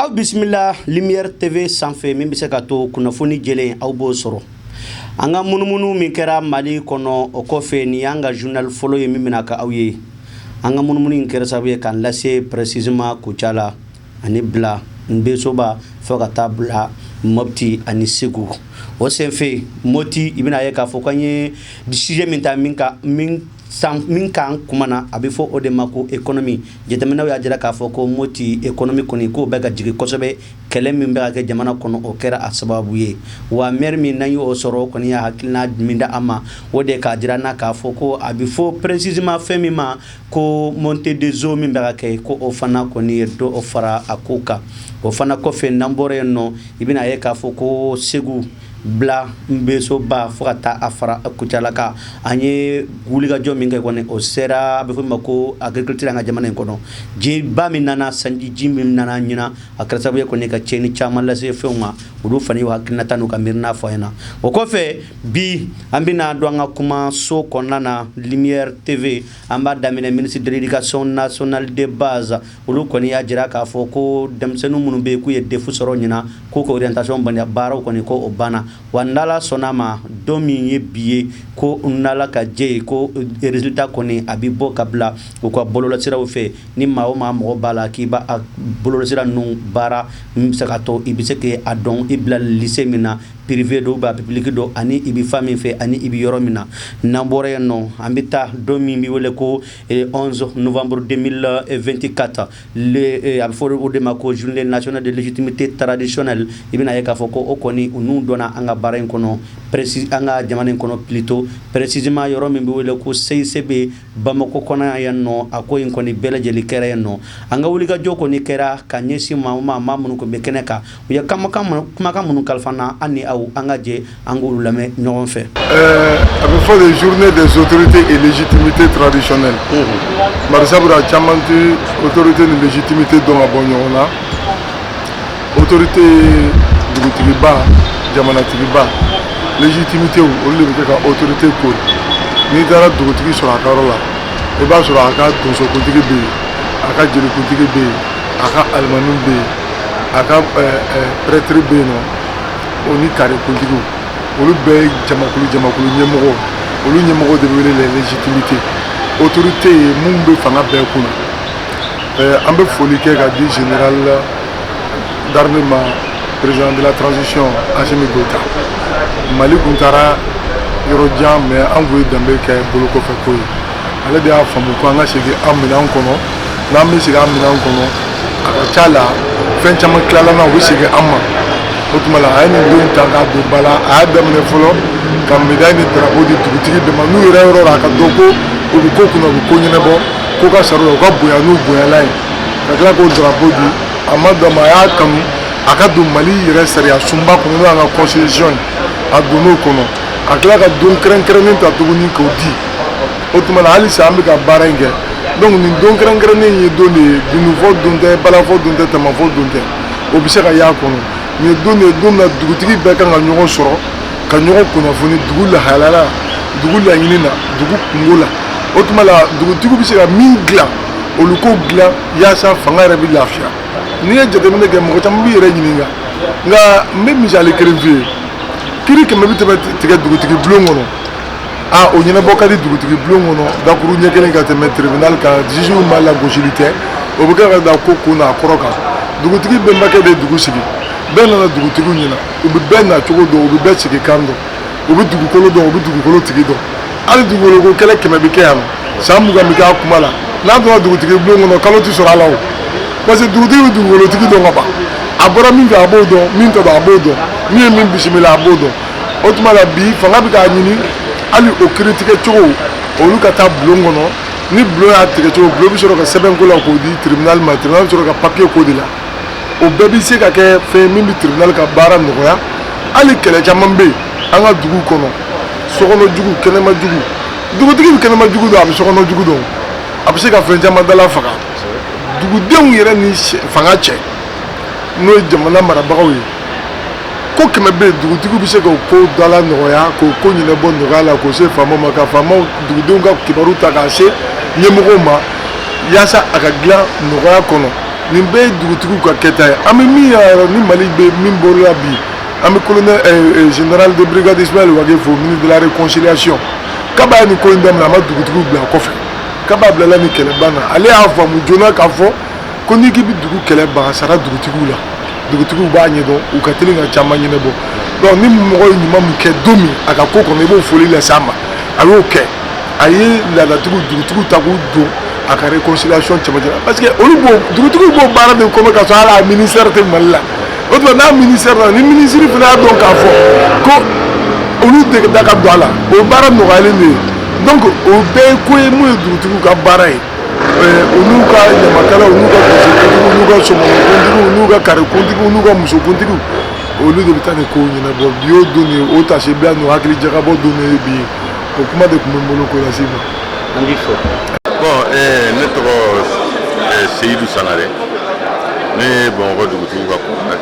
Aw bisimila Lumière TV sanfɛ, min bɛ se ka to kunnafoni jɛlen, aw b'o sɔrɔ. An ka munumunu min kɛra Mali kɔnɔ, o kɔfɛ, nin y'an ka journal fɔlɔ ye min bɛna ka aw ye. An ka munumunu in kɛra sababu ye k'an lase précisément Kucala ani Bila Nbesoba, fo ka taa bila Mopti ani Segu. O senfɛ, Moti, i bɛna ye k'a fɔ k'an ye sujet min ta, min ka min san min kan kumana, a bɛ fɔ o de ma ko économie. Jateminɛw y'a jira k'a fɔ ko Moti économie kɔni, k'o bɛ ka jigin kosɛbɛ. Kɛlɛ min bɛ ka kɛ jamana kɔnɔ, o kɛra a sababu ye. Wa maire min n'an y'o sɔrɔ, o kɔni y'a hakilina min da an ma, o de k'a jira n na k'a fɔ ko a bɛ fɔ précisément fɛn min ma ko montée des eaux min bɛ ka kɛ, ko o fana kɔni ye dɔ o fara a ko kan. O fana kɔfɛ, n'an bɔra yen nɔ, i bɛna ye k'a fɔ ko Segu, Bila Nbesoba, fo ka taa a fara Kucala kan, an ye wulikajɔ min kɛ kɔni, o sera a bɛ fɔ min ma ko agriculture. An ka jamana in kɔnɔ, jiba min nana, sanji ji min nana ɲina, a kɛra sababu ye kɔni ka tiɲɛni caman lase fɛnw ma. Olu fana y'u hakilinata n'u ka miirina fɔ an ɲɛna. O kɔfɛ, bi an bɛna don an ka kuma so kɔnɔna na, Lumière TV. An b'a daminɛ ministre de l'Éducation nationale de base. Olu kɔni y'a jira k'a fɔ ko denmisɛnnin minnu bɛ yen k'u ye DEF sɔrɔ ɲina, k'u ka orientation baaraw kɔni, ko o banna. Wa n'Ala sɔnna ma, don min ye bi ye, ko n'Ala ka jɛ ye, ko résultat kɔni a bɛ bɔ ka bila u ka bɔlɔlɔsiraw fɛ. Ni maa o maa mɔgɔ b'a la k'i b'a bɔlɔlɔsira ninnu baara min bɛ se ka to i bɛ se k'a dɔn i bila lycée min na, privé don ou public don, ani i bɛ fan min fɛ, ani i bɛ yɔrɔ min na. N'an bɔra yen nɔ, an bɛ taa don min bɛ wele ko 11 novembre 2024, le a bɛ fɔ o de ma ko Journée nationale de légitimité traditionnelle. I bɛna ye k'a fɔ ko o kɔni, n'u donna an ka baara in kɔnɔ, précis an ka jamana in kɔnɔ, plutôt précisément yɔrɔ min bɛ wele ko CICB Bamakɔ kɔnɔ yan nɔ, a ko in kɔni bɛɛ lajɛlen kɛra yen nɔ. An ka wulikajɔ kɔni kɛra ka ɲɛsin maa ma, maa minnu tun bɛ kɛnɛ kan. U ye kumakan minnu kalifa na, an ni aw, an ka jɛ an k'olu lamɛn ɲɔgɔn fɛ. A bɛ fɔ de Journée des autorités et légitimités traditionnelles. Bari sabula caman tɛ autorité ni légitimité dɔn ka bɔ ɲɔgɔn na. Autorité ye dugutigiba, jamanatigiba. Légitimité, olu de bɛ kɛ ka autorité kori. N'i taara dugutigi sɔrɔ a ka yɔrɔ la, i b'a sɔrɔ a ka donsokuntigi bɛ yen, a ka jelikuntigi bɛ yen, a ka alimami bɛ yen, a ka prêtre bɛ yen nɔ, o ni karekuntigiw. Olu bɛɛ ye jamakulu jamakulu ɲɛmɔgɔ. Olu ɲɛmɔgɔ de bɛ wele les légitimités. Autorité ye mun bɛ fanga bɛɛ kunna. An bɛ foli kɛ ka di général d'armée ma, président de la transition Assimi Goïta. Mali kun taara yɔrɔ jan, mais an kun ye danbe kɛ bolo kɔfɛ ko ye. Ale de y'a faamu ko an ka segin an minɛn kɔnɔ. N'an bɛ segin an minɛn kɔnɔ, a ka ca la fɛn caman tilala na, u bɛ segin an ma. O tuma la, a ye nin don ta k'a don ba la. A y'a daminɛ fɔlɔ ka médaille ni drapeau di dugutigi bɛɛ ma n'u yɛrɛ yɔrɔ la, a ka dɔn ko u bɛ ko kunna, u bɛ ko ɲɛnabɔ, ko ka sara u ka bonya n'u bonyala ye, ka tila k'o drapeau di. A ma dan ma, a y'a kanu a ka don Mali yɛrɛ sariya sunba kɔnɔ, n'o y'an ka constitution ye, a donn'o kɔnɔ. A tila ka don kɛrɛnkɛrɛnnen ta tuguni k'o di. O tuma la, halisa an bɛ ka baara in kɛ. Donc nin don kɛrɛnkɛrɛnnen ye don de ye, dundunfɔ don tɛ, balafɔ don tɛ, tamafɔ don tɛ, o bɛ se ka y'a kɔnɔ. Nin ye don de ye, don min na dugutigi bɛɛ kan ka ɲɔgɔn sɔrɔ, ka ɲɔgɔn kunnafoni dugu lahalaya la, dugu laɲini na, dugu kungo la. O tuma la, dugutigiw bɛ se ka min dilan, olu k'o dilan yaasa fanga yɛrɛ bɛ lafiya. N'i ye jateminɛ kɛ, mɔgɔ caman b'i yɛrɛ ɲininka, nka n bɛ misali kelen f'i ye. Kiri 100 bɛ tɛmɛ tigɛ dugutigi bulon kɔnɔ, a o ɲɛnabɔ ka di dugutigi bulon kɔnɔ dakuru ɲɛ kelen ka tɛmɛ tribunal kan. Juge ma lagosili tɛ, o bɛ kɛ ka da ko kun n'a kɔrɔ kan. Dugutigi bɛnbakɛ de ye dugu sigi. Bɛɛ nana dugutigiw ɲɛna, u bɛ bɛɛ nacogo dɔn, u bɛ bɛɛ sigi kan dɔn, u bɛ dugukolo dɔn, u bɛ dugukolo tigi dɔn. Hali dugukolo ko kɛlɛ 100 bɛ kɛ yan nɔ, san 20 bɛ kɛ a kuma la. N'a donna dugutigi bulon kɔnɔ, kalo tɛ sɔrɔ a la o, parce que dugutigi bɛ dugukolotigi dɔn ka ban. A bɔra min fɛ, a b'o dɔn, min t'a dɔn, a b'o dɔn, min ye min bisimila, a b'o dɔn. O tuma la, bi fanga bɛ k'a ɲini hali o kiiri tigɛ cogo, olu ka taa bulon kɔnɔ. Ni bulon y'a tigɛ cogo, bulon bɛ sɔrɔ ka sɛbɛn ko la k'o di tribunal ma, tribunal bɛ sɔrɔ ka papier k'o de la. O bɛɛ bɛ se ka kɛ fɛn min bɛ tribunal ka baara nɔgɔya. Hali kɛlɛ caman bɛ yen an ka dugu kɔnɔ, sokɔnɔ jugu, kɛnɛma jugu, dugutigi bɛ kɛnɛma jugu dɔn, a bɛ sokɔnɔ jugu dɔn, a bɛ se ka fɛn caman dala faga. Dugudenw yɛrɛ ni fanga cɛ, n'o ye jamana marabagaw ye, ko 100 bɛ yen, dugutigiw bɛ se k'o ko dala nɔgɔya, k'o ko ɲɛnabɔ nɔgɔya la, k'o se faamaw ma, ka faamaw dugudenw ka kibaru ta k'a se ɲɛmɔgɔw ma, yaasa a ka dilan nɔgɔya kɔnɔ. Nin bɛɛ ye dugutigiw ka kɛta ye. An bɛ min yɛrɛ ni Mali bɛ min bɔra bi, an bɛ colonel général de brigade Ismaël Wagué fo, ministre de la Réconciliation. Kaba ye nin ko in daminɛ, a ma dugutigiw bila kɔfɛ. Kaba bilala nin kɛlɛba na, ale y'a faamu joona k'a fɔ ko n'i k'i bɛ dugu kɛlɛ ban, a sara dugutigiw la. Dugutigiw b'a ɲɛdɔn, u ka teli ka caman ɲɛnabɔ. Donc ni mɔgɔ ye ɲuman min kɛ don min a ka ko kɔnɔ, i b'o foli lase a ma. A y'o kɛ, a ye laadatigiw, dugutigiw ta k'u don a ka réconciliation cɛmancɛ la, parce que olu b'o, dugutigiw b'o baara de kɔnɔ ka sɔrɔ hali a ministère tɛ Mali la. O tuma n'a ministère nana, ni ministre fana y'a dɔn k'a fɔ ko olu de da ka don a la, o baara nɔgɔyalen de ye. Donc o bɛɛ ye ko ye mun ye dugutigiw ka baara ye, u n'u ka ɲamakalaw, n'u ka gosekuntigiw, n'u ka sɔmɔnɔkuntigiw, n'u ka karekuntigiw, n'u ka musokuntigiw, olu de bɛ taa nin kow ɲɛnabɔ. Bi y'o don de ye, o tasibila n'o hakili jagabɔ don de ye bi ye. O kuma de tun bɛ n bolo k'o lase i ma. An b'i fo. Bon, ne tɔgɔ Seyidu Sangare, ne ye Bamakɔ dugutigiw ka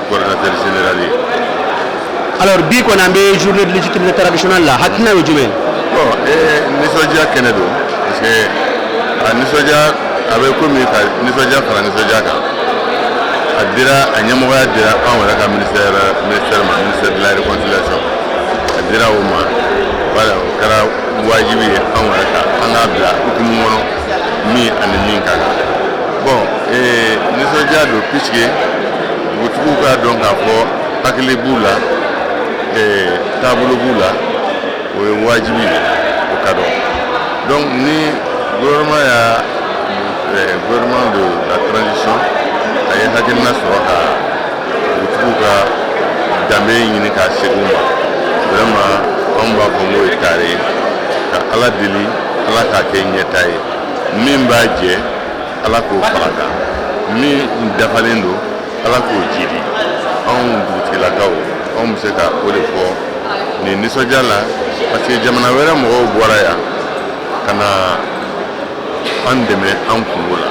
coordinateur général ye. Alors bi kɔni, an bɛ journée de légitimité traditionnelle la, hakilina ye jumɛn ye? Bon, nisɔndiya kɛnɛ don, parce que a nisɔndiya a bɛ komi ka nisɔndiya fara nisɔndiya kan. A dira, a ɲɛmɔgɔya dira anw yɛrɛ ka ministère ma, ministère de la Réconciliation, a dira o ma. Voilà, o kɛra wajibi ye anw yɛrɛ ka an k'a bila hukumu kɔnɔ min ani min ka kan. Bon, nisɔndiya don, puisque dugutigiw k'a dɔn k'a fɔ hakili b'u la, taabolo b'u la, o ye wajibi ye, o ka dɔn. Donc ni gouvernement y'a gouvernement de la transition, a ye hakilina sɔrɔ ka dugutigiw ka danbe ɲini k'a segin u ma, vraiment anw b'a fɔ n'o ye taare ye, ka Ala deli, Ala k'a kɛ ɲɛta ye. Min b'a jɛ, Ala k'o fara kan, min dafalen don, Ala k'o jidi. Anw dugutigilakaw, anw bɛ se ka o de fɔ nin nisɔndiya la, parce que jamana wɛrɛ mɔgɔw bɔra yan ka na an dɛmɛ an kungo la.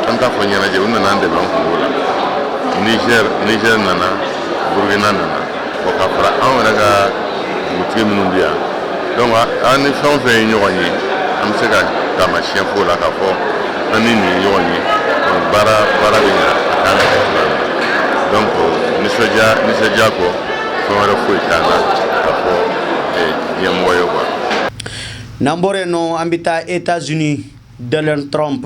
An t'a fɔ ɲɛnajɛ, u nana an dɛmɛ an kungo la. Niger nana, Burukina nana, o ka fara anw yɛrɛ ka dugutigi minnu bɛ yan. Donc an ni fɛn o fɛn ye ɲɔgɔn ye, an bɛ se ka taamasiyɛn f'o la k'a fɔ an ni nin ye ɲɔgɔn ye. Donc baara bɛ ɲa a kan ka kɛ cogoya min na. Donc nisɔndiya kɔ, fɛn wɛrɛ foyi t'an na k'a fɔ diɲɛmɔgɔ ye quoi. N'an bɔra yen nɔ, an bɛ taa États-Unis. Donald Trump,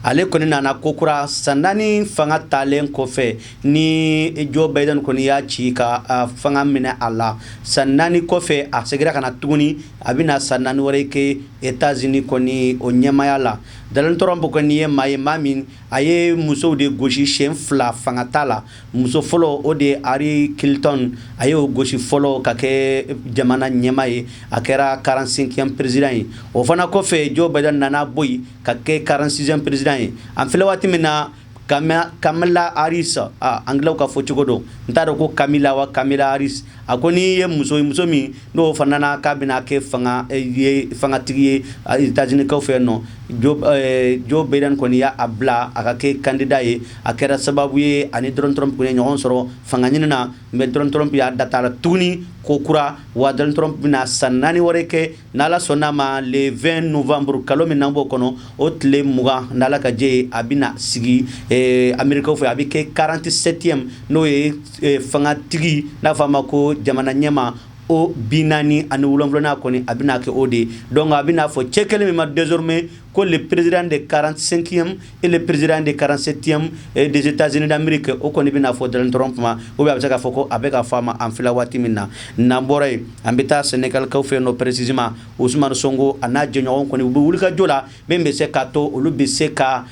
ale kɔni nana kokura san 4 fanga talen kɔfɛ ni Joe Biden kɔni y'a ci ka fanga minɛ a la. San 4 kɔfɛ, a seginna ka na tuguni, a bɛna san 4 wɛrɛ kɛ États-Unis kɔni o ɲɛmaya la. Donald Trump kɔni ye maa ye, maa min a ye musow de gosi siɲɛ fila fanga ta la. Muso fɔlɔ, o de ye Hillary Clinton, a ye o gosi fɔlɔ ka kɛ jamana ɲɛmaa ye, a kɛra 45e président ye. O fana kɔfɛ, Joe Biden nana bɔ yen ka kɛ 46e président ye. An filɛ waati min na, Kamala Harris, ah, anglais ka fɔ cogo don, n t'a dɔn ko Kamila wa Kamala Harris, a ko n'i ye muso ye, muso min n'o fana nana k'a bɛna kɛ fanga ye, fangatigi ye États-Unis kaw fɛ yen nɔ. Joe Biden kɔni y'a bila a ka kɛ candidat ye. A kɛra sababu ye ani Donald Trump kɔni ye ɲɔgɔn sɔrɔ fanga ɲini na, mais Donald Trump y'a data la tuguni ko kura wa. Donald Trump bɛna san 4 wɛrɛ kɛ n'Ala sɔnna ma, le 20 novembre, kalo min n'an b'o kɔnɔ, o tile 20, n'Ala ka jɛ ye, a bɛna sigi Amérique fɛ, a bɛ kɛ 47e, n'o ye fangatigi n'a fɔ a ma ko jamana ɲɛma o 47nan kɔni, a bɛna kɛ o de ye. Donc a bɛna fɔ cɛ kelen min ma désormais ko le président de 45e et le président de 47e des États-Unis d'Amérique, o kɔni bɛna fɔ Donald Trump ma, ou bien a bɛ se k'a fɔ ko a bɛ ka fɔ a ma an filɛ waati min na. N'an bɔra yen, an bɛ taa Sénégal kaw fɛ yen nɔ, précisément Ousmane Sonko a n'a jɛɲɔgɔn kɔni, u bɛ wulikajɔ la min bɛ se k'a to olu bɛ se ka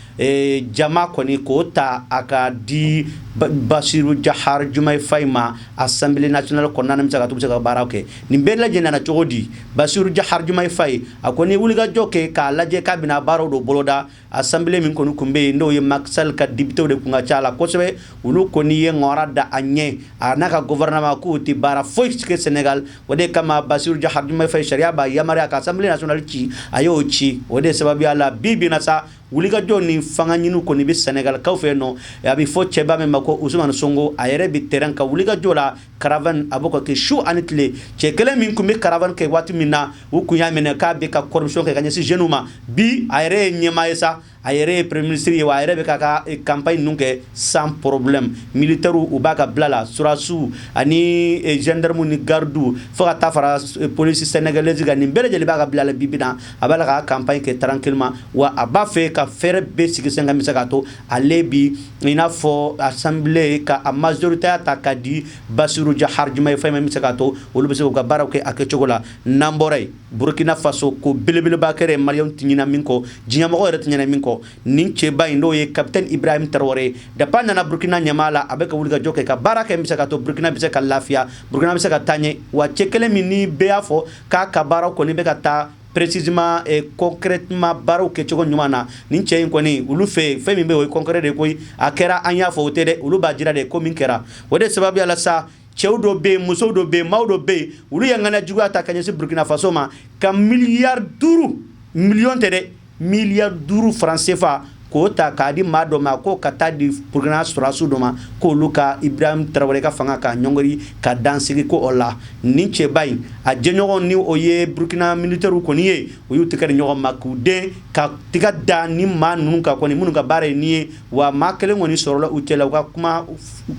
jama kɔni k'o ta a ka di Bassirou Diomaye Diomaye Faye ma Assemblée nationale kɔnɔna na, min bɛ se ka to u bɛ se ka baaraw kɛ. Nin bɛɛ lajɛlen nana cogo di? Bassirou Diomaye Faye, a kɔni ye wulikajɔ kɛ k'a lajɛ k'a bɛna baaraw dɔ boloda. Assemblée min kɔni tun bɛ yen, n'o ye Macky Sall ka député de tun ka ca la kosɛbɛ, olu kɔni ye ŋɔra da a ɲɛ, a n'a ka gouvernement, k'u tɛ baara foyi kɛ Sénégal. O de kama Bassirou Diomaye Faye, sariya b'a yamaruya ka Assemblée nationale ci, a y'o ci. O de sababuya la, bi bi in na sa, wulikajɔ ni fanga ɲini kɔni bɛ Sénégal kaw fɛ yen nɔ. A bɛ fɔ cɛba min ma ko Ousmane Sonko, a yɛrɛ bɛ terrain kan wulikajɔ la, caravane a bɛ ka kɛ su ani tile. Cɛ kelen min tun bɛ caravane kɛ waati min na, u tun y'a minɛ k'a bɛ ka corruption kɛ ka ɲɛsin jeunes ma, bi a yɛrɛ ye ɲɛmaa ye sa. A yɛrɛ ye premier ministre ye, wa a yɛrɛ bɛ k'a ka campagne ninnu kɛ sans problème. Militaires, u b'a ka bila la, sɔrɔdasiw ani gendarme ni garde, fo ka taa fara police sénégalaise kan, nin bɛɛ lajɛlen b'a ka bila la. Bi bi na, a b'a la k'a campagne kɛ tranquillement, wa a b'a fɛ ka fɛɛrɛ bɛɛ sigi sen kan min bɛ se k'a to ale bi i n'a fɔ assemblée ka a majorité ta ka di Bassirou Diomaye Diomaye Faye, min bɛ se k'a to olu bɛ se k'u ka baaraw kɛ a kɛcogo la. N'an bɔra yen, Burkina Faso, ko belebeleba kɛra Maliyɛnw tɛ ɲinɛ min kɔ, diɲɛmɔgɔ yɛrɛ tɛ ɲinɛ min kɔ. Nin cɛba in, n'o ye capitaine Ibrahim Traoré, depuis a nana Burkina ɲɛmaa la, a bɛ ka wuli ka jɔ kɛ, ka baara kɛ min bɛ se ka to Burkina bɛ se ka lafiya, Burkina bɛ se ka taa ɲɛ. Wa cɛ kelen min ni bɛɛ y'a fɔ k'a ka baaraw kɔni bɛ ka taa précisément et concrètement, baaraw kɛcogo ɲuman na, nin cɛ in kɔni, olu fɛ, fɛn min bɛ, o ye concret de koyi. A kɛra, an y'a fɔ, o tɛ dɛ, olu b'a jira de ko min kɛra. O de sababuya la sa, cɛw dɔ bɛ yen, musow dɔ bɛ yen, maaw dɔ bɛ yen, olu ye ŋaniya juguya ta ka ɲɛsin Burkina Faso ma, ka miliyari 5, miliyɔn tɛ dɛ, miliyari 5 franc CFA, k'o ta k'a di maa dɔ ma, k'o ka taa di Burkina sɔrɔdasiw dɔ ma, k'olu ka Ibrahim Traoré ka fanga ka ɲɔngiri, ka dansigi ko o la. Nin cɛba in, a jɛɲɔgɔn ni o ye Burkina militaires kɔni ye, u y'u tɛgɛ di ɲɔgɔn ma k'u den ka tiga da ni maa ninnu kan kɔni, minnu ka baara ye nin ye. Wa maa kelen kɔni sɔrɔla u cɛla, u ka kuma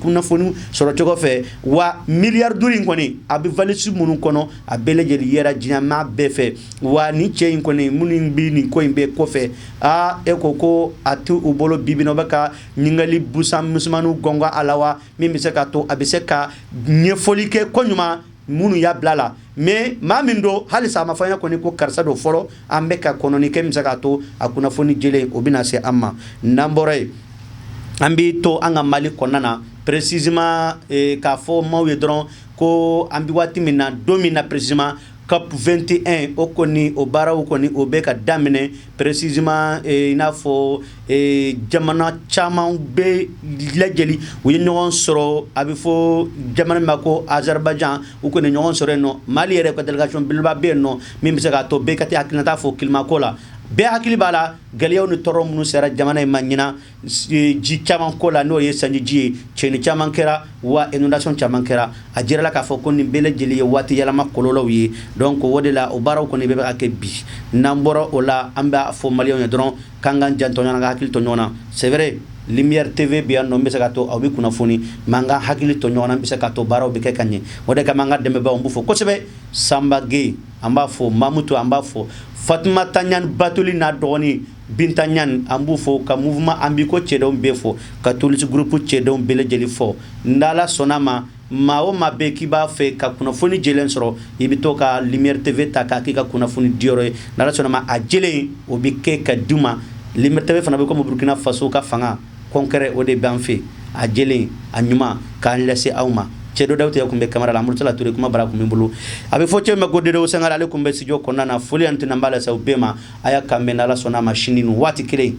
kunnafoni sɔrɔ cogo fɛ. Wa miliyari 5 in kɔni, a bɛ valise minnu kɔnɔ, a bɛɛ lajɛlen yɛrɛ diɲɛ maa bɛɛ fɛ. Wa nin cɛ in kɔni, minnu bɛ nin ko in bɛɛ kɔfɛ, aa, e ko ko a tɛ u bolo. Bi bi in na, u bɛ ka ɲininkali busan misɛnmaninw gɔngɔn a la, wa min bɛ se ka to a bɛ se ka ɲɛfɔli kɛ ko ɲuman minnu y'a bila la. Mais maa min don, halisa a ma fɔ an ye kɔni ko karisa don fɔlɔ. An bɛ ka kɔnɔni kɛ min bɛ se k'a to a kunnafoni jɛlen o bɛna se an ma. N'an bɔra yen, an bɛ to an ka Mali kɔnɔna na, précisément k'a fɔ maaw ye dɔrɔn ko an bɛ waati min na, don min na précisément, COP 21, o kɔni, o baaraw kɔni, o bɛ ka daminɛ précisément. I n'a fɔ jamana caman bɛ lajɛli, u ye ɲɔgɔn sɔrɔ, a bɛ fɔ jamana min ma ko Azerbaïdjan, u kɔni ɲɔgɔn sɔrɔ yen nɔ. Mali yɛrɛ ka délégation belebeleba bɛ yen nɔ, min bɛ se k'a to bɛɛ ka hakilinata fɔ climat ko la. Bɛɛ hakili b'a la, gɛlɛyaw ni tɔɔrɔ minnu sera jamana in ma ɲinan ji caman ko la, n'o ye sanjiji ye, cɛnni caman kɛra, wa inondation caman kɛra. A jirala k'a fɔ ko nin bɛɛ lajɛlen ye waati yɛlɛma kɔlɔlɔw ye. Donc o de la, o baaraw kɔni bɛ ka kɛ bi. N'an bɔra o la, an b'a fɔ Maliyɛnw ye dɔrɔn k'an k'an janto ɲɔgɔn na, ka hakili to ɲɔgɔn na. C'est vrai, Lumière TV bɛ yan nɔ, n bɛ se ka to aw bɛ kunnafoni, mais an ka hakili to ɲɔgɔn na, n bɛ se ka to baaraw bɛ kɛ ka ɲɛ. O de kama, an ka dɛmɛbaaw, n b'u fɔ kosɛbɛ. Sanba Gueye, an b'a fɔ. Mamutu, an b'a fɔ. Fatumata Ɲani Batoli n'a dɔgɔnin Binta Ɲani, an b'u fɔ. Ka mouvement an b'i ko cɛdenw bɛɛ fɔ, ka Tulisi groupe cɛdenw bɛɛ lajɛlen fɔ. N'Ala sɔnna ma, maa o maa bɛ k'i b'a fɛ ka kunnafoni jɛlen sɔrɔ, i bɛ to ka Lumière TV ta k'a k'i ka kunnafoni diyɔrɔ ye. N'Ala sɔnna ma, a jɛlen, o bɛ kɛ ka d'u ma. Lumière TV fana bɛ komi Burkina Faso ka fanga concret, o de b'an fɛ, a jɛlen, a ɲuman, k'an lase aw ma. Cɛ dɔ Dawuda tun bɛ caméra la, Murutala Ture, kuma bara tun bɛ n bolo. A bɛ fɔ cɛ ma ko Dedew Sangare, ale tun bɛ studio kɔnɔna na. Foli ani tɛna, n b'a lase aw bɛɛ ma. A y'a kan bɛn, n'Ala sɔnna a ma, sini nin waati kelen.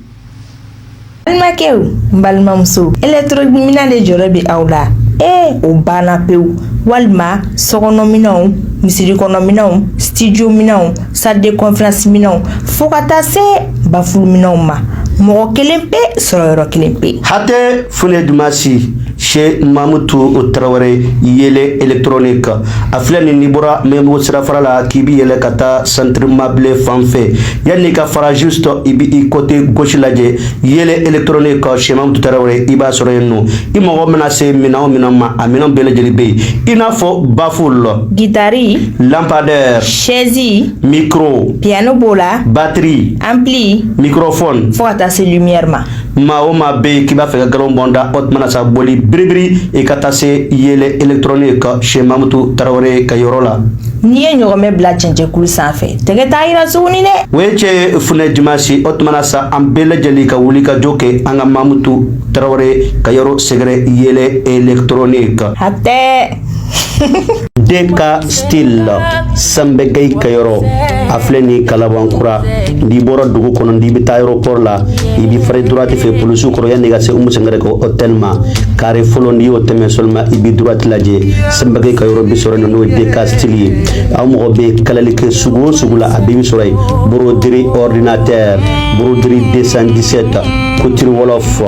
Balimakɛw, n balimamuso, électronique minɛn de jɔrɔ bɛ aw la? Ee, o banna pewu. Walima sokɔnɔminɛnw, misiri kɔnɔminɛnw, studio minɛnw, salle de conférence minɛnw, fo ka taa se baffle minɛnw ma, mɔgɔ kelen pe sɔrɔ yɔrɔ kelen pe. Hatɛ Fune Dumasi chez Mamutu Tarawele, Yele électronique, a filɛ nin. N'i bɔra Mɛmbugu sirafara la k'i bi yɛlɛ ka taa centre mabile fan fɛ, yanni ka fara, juste i bi i côté gauche lajɛ, Yele électronique chez Mamutu Tarawele, i b'a sɔrɔ yen nɔ. I mago mana se minɛn o minɛn ma, a minɛn bɛɛ lajɛlen bɛ yen, i n'a fɔ baffle, guitare, lampadaire, chaise, micro, piano b'o la, batterie, ampli, microphone, fo ka taa se lumière ma. Maa o maa bɛ yen k'i b'a fɛ ka galon bɔn da, o tuma sa, boli biribiri, i ka taa se Yele électronique chez Mamutu Tarawele ka yɔrɔ la. N'i ye ɲɔgɔmɛ bila cɛncɛnkulu sanfɛ, tɛgɛ t'a yira tuguni dɛ. O ye cɛ Funɛ Dimasi. O tuma sa, an bɛɛ lajɛlen ka wuli ka jɔ kɛ an ka Mamutu Tarawele ka yɔrɔ sɛgɛrɛ, Yele électronique. Hatɛ. DK Style, Sanbɛgɛyi ka yɔrɔ, a filɛ nin Kalabankura. N'i bɔra dugu kɔnɔ, n'i bɛ taa aéroport la, i bɛ fari droite fɛ, polisiw kɔrɔ, yanni i ka se Umu Sangare ka hôtel ma, carré fɔlɔ, n'i y'o tɛmɛ seulement, i bɛ droite lajɛ, Sanbɛgɛyi ka yɔrɔ bɛ sɔrɔ yen, n'o ye DK Style ye. Aw mɔgɔ bɛ kalali kɛ sugu o sugu la, a bɛɛ bɛ sɔrɔ yen: broderie ordinateur, broderie 217, couture wolof,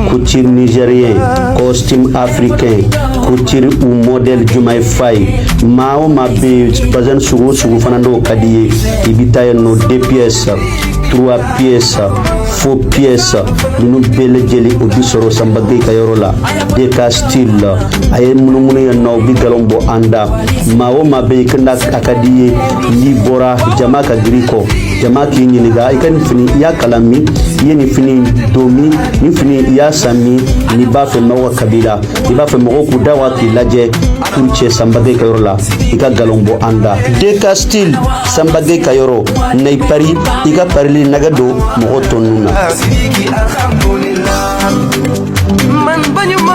couture nigérien, costume africain, couture ou modèle Diomaye Faye. Maa o maa bɛ yen, bazin sugu o sugu fana, n'o ka di ye, i bɛ taa yen nɔ: deux pièces, trois pièces, Faux pièce ninnu bɛɛ lajɛlen, o bi sɔrɔ Sanba Gueye ka yɔrɔ la. DK Style, a ye munumunu yan nɔ, u bi galon bɔ an da. Maa o maa bɛ yen ko n'a a ka di i ye, n'i bɔra, jama ka girin kɔ, jama k'i ɲininka: i ka nin fini, i y'a kalan min? I ye nin fini don min? Nin fini, i y'a san min? N'i b'a fɛ mɔgɔw ka kabila, i b'a fɛ mɔgɔw k'u da wa k'i lajɛ, kuru cɛ Sanba Gueye ka yɔrɔ la, i ka galon bɔ an da. DK Style, Sanba Gueye ka yɔrɔ na, i pari, i ka parili nɛgɛ don mɔgɔ tɔ ninnu na. Sidiki, alhamdulillah, man bañu ma.